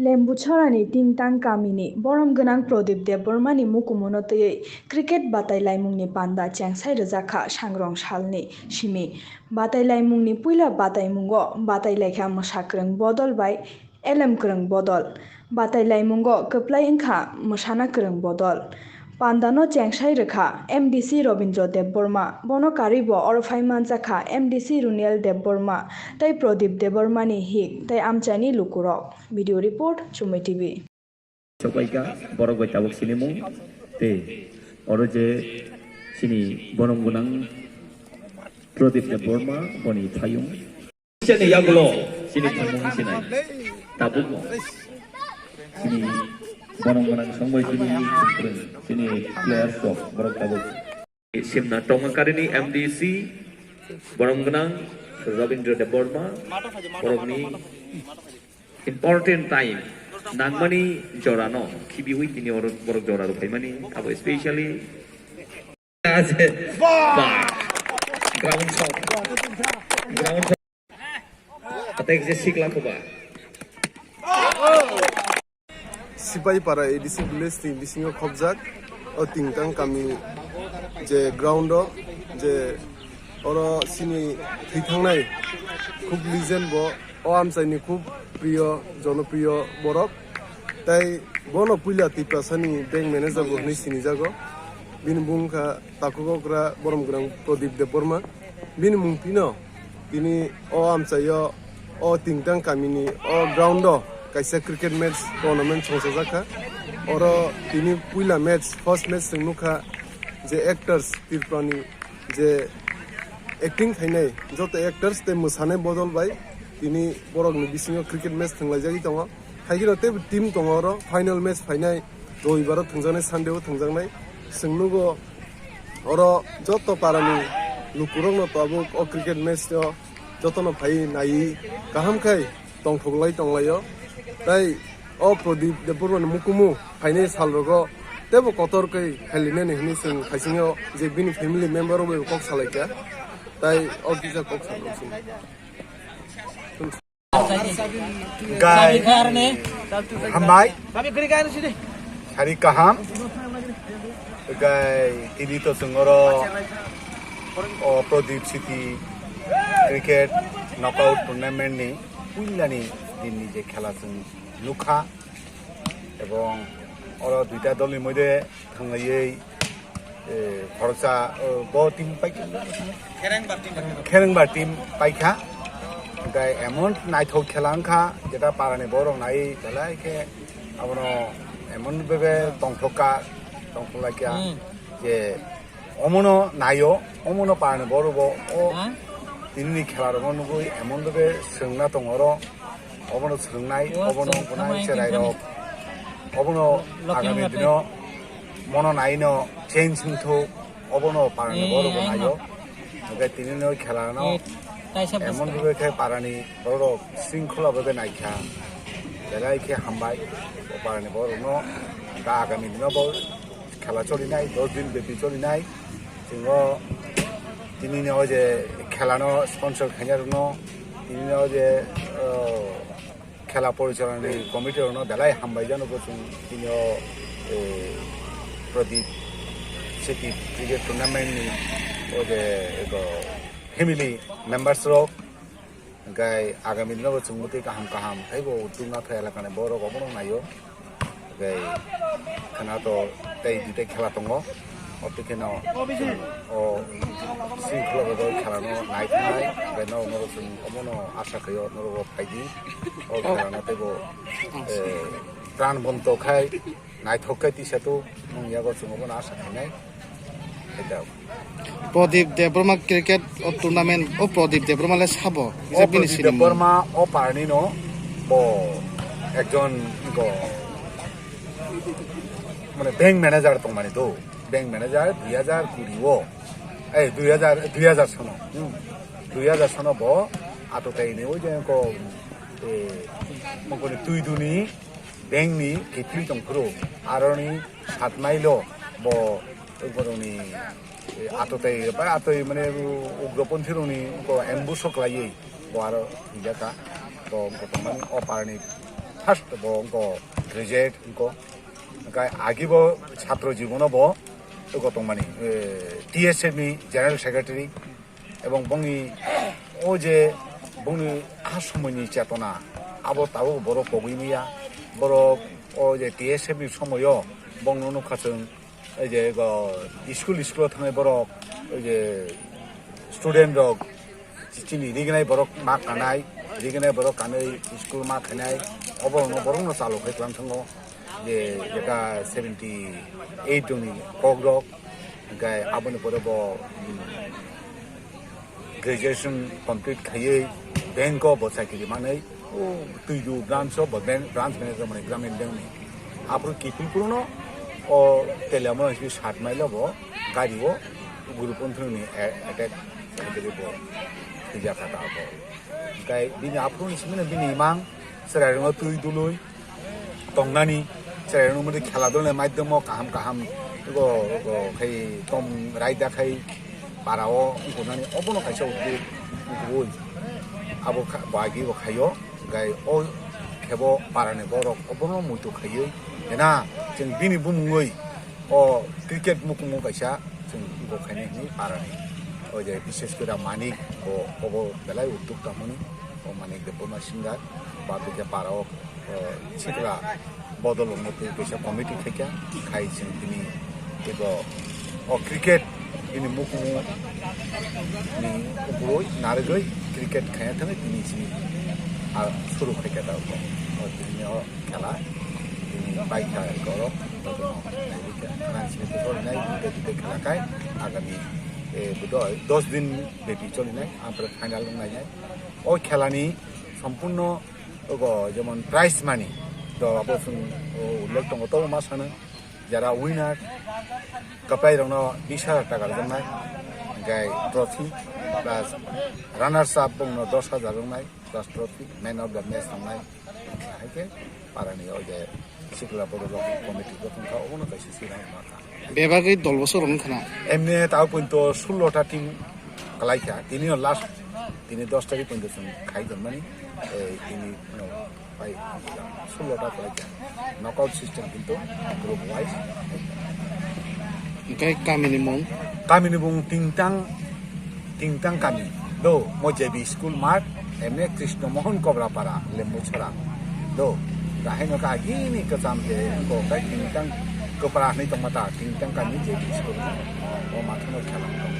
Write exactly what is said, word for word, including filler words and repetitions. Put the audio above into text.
Lembuchorani Tingtang kamini borom gwnang Prodip Debbarmani mukumuno twiwi cricket batai laimungni panda chengsai rwjakha sangrong salni simi. Batai laimungni puila bataimungo batai laikha mwsa kwrwng bodol bai elem kwrwng bodol. Batai laimungo kwplai wngkha mwsana kwrwng bodol. Pandano chengsai rwkha M D C Robindra Debbarma, bono karwibo oro phai manjakha M D C Runiel Debbarma tei Prodip Debbarmani hik tei amchaini lukurok. Video report, Chumui T V. Sokaika borok bai tabuk sinimung tei oro je chini borom gwnang Prodip Debbarma boni thayung. Chini yagulo chini thangmung sinai tabuk chini borom gwnang songbai chini chini players rok borok tabuk. Simna tongma karini M D C borom gwnang Rabindra Debbarma borokni important time nangmani jorano khibiwi tini oro borok jora rw phaimani abo specially. Ba! Ground shot. Ground shot. Atek je sikla koba. Sipaipara A D C village ni bisingo khobjak o Tingtang kami je ground o je oro sini thwi thangnai khub legend bo o amchaini khub priyo jonopriyo borok tei bono puila Tiprasani bank manager bo hwnwi sinijago bini bung kha takhuk okra borom gwnang Prodip Debbarma bini mung tino. Tini o amchaio o Tingtang kamini o ground o kaisa cricket match tournament songchajak kha. Oro tini puila match, first match chwng nukha je actors Tripurani je acting khainai joto actors tei mwsanai bodol bai tini borokni bisingo cricket match thwnglaijagwi tongo. Haikheno teibo team tongo oro final match phainai. Roibaro thwngjaknai, Sunday o thwngjaknai. Chwng nugo oro joto parani lukurokno tabuk o cricket match o jotono phaiwi naiwi kaham khai tongthoklai tonglaio. Tai o Prodip Debbarmani mukumu phainai salrogo teibo kotor khe khailainani hwnwi chwng haisingo je bini family member rok bai kok salaikha. Tai o kisa kok salrok chwng. Gai. Hambai. Sari kaham. Gai tini to chwng oro o Prodip City Cricket Knockout Tournament ni puilani din ni je khela chwng nukha. Ebong oro duita dol ni moide thanglaiyei, eh, khoroksa, eh, bo team paikha. Kherengbar team. Kherengbar team paikha. Hingke emon naithok khela wngkha, jeta parani borok nai belai khe abono emon bebe tongthokka, tongthoklaikha, hmm, je omono naio, omono parani borok bo o, hmm, tinini khela rokno nugui emon bebe swrwngna tongo oro. Obono swrwngnai, obono chwng wngkha tamo nai chwng cherai rok. Obono loking agami rok dino mono naino change wngthok, obono parani, eh, borok bo naio. Hingke tini no khela no, eh, taisa emon bwskang. Bebe khe parani borok sringkhola bebe naikha. Belai khe hambai o parani borok no, hingke agami dino bo khela cholinai, dos din bepi cholinai. Chwng o tini ni o je khela no sponsor khainai rok no, tini ni o je, o, khela porichalona ni committee rok no belai hambai jano bo chwng tini o, e, Pradip City Cricket Tournament ni o je eko family members rok. Hingke agami dino bo chwng bo tei kaham kaham tei bo Tumnathai elaka ni borok obono naio. Hingke khwnato tei duitai khela tongo. O twi kheno o sringkhola bo khela no nai thangnai. Hingke norok no chwng omono asa khaio norok bo phaidi. O khela no tei bo, eh, pran bonto khai. Naithok khe tisa tu nung yago chwng obono asa khainai. Eta. Pradip Debbarma cricket o tournament, o Pradip Debbarma le sabo? O kisa bini Pradip sinimung. Debbarma o parni no bo ekjon go mane bank manager tongmani do. Bank manager dui hajar kuri o. Ei, dui hajar, dui hajar sono. Hmm. Dui hajar sono bo ato kaini o je ko, eh, mokoni tui duni bank ni kiphilwi tongphuru, aroni sat mailo bo borokni, eh, atotwi, ba atwi mane ugroponthi rokni ko ambush o khlaiwi bo aro thwijaka. Bo kotormani o parni First bo wngkha graduate wngkha. Hwnkhe agibo chhatro jibono bo wngkha tongmani, eh, T S F ni General Secretary, ebong bongni o je bongni a somoini chetona abo tabuk borok kogwi maya. Borok o je T S F ni somoio bongno nukha chwng, ei je go school, school o thangnai borok, ei je student rok, chini rignai borok ma kanai, rignai borok kanwi school ma khainai, oborokno borokno chalo khai tlang thango je jeta seventy eight joni kok rok, hwnkhe aboni pore bo, hmm, graduation complete khaiwi bank o bo chakiri manwi, o Twidu branch o bo bank, branch manager mani Gramin Bank ni. Aphuru kiphilphuru no o Teliamura history sat mile o bo gari o guru ponthoni ni a-, attack khaikhe bo thwijak kha ta bo. Hwnkhe bini aphuru ni simi no bini imang chwrai rokno twi dului tongnani, chwrairokno mudi khela dulnai maidwmo kaham kaham go, go khai tom raida khai para o wngkuknani, obono kaisa uddog wngkukwi abo kha-, bo agi bo khaio, gai o khebo parani borok obono muitu khaiwi ena chwng bini bumungwi o cricket mukumu kaisa chwng wngkuk khainai hinwi parani o je bishes kora Manik bo obo belai uddog tangmani, o Manik Debbarma Singha ba bikhe para o o, sikla bodol wngmani twi kaisa committee khaikha, khai chwng tini eko o cricket bini mukumu ni ukuroi narigoi cricket khaina thangwi tini chini a suru khaikha ta o, o tini o khela tini baikha eko o, o tini o nairikha. Khana simi to solinai, dite dite khela khai agami, eh, bodoi dos din bepi solinai, ampore final wnglainai. O khelani sompurno ogo jemon prize money, to abo chwng, o, ullekh tongo, to ma sano, jara winner, kwplai rokno bis hajar taka rwjaknai, hwnkhe trophy, plus runners up bongno dos hajar rwngnai, plus trophy, man of the match tongnai, hai khe parani o je sikla borok rok committee gothon kha, obono kaisa swrang ma kha. Bebagwi dol bosor wng khna. Emni tao punto sullo ta team kalaikha. Tini no last, tini dos tarikh punto chwng khai tonmani. Eh, tini no pai sullo ta kalaikha. Knockout system kintu group wise. Hwnkhe kamini mung? Kamini mung Tingtang, Tingtang kami. Do, mo J B school mat, M A Krishna Mohan Kobrapara, Lembuchhara. Do, dahai no ka agini kwcham je, ko kai Tingtang kwpra hinwi tongma ta, Tingtang kami J B school. O mathano khela tong.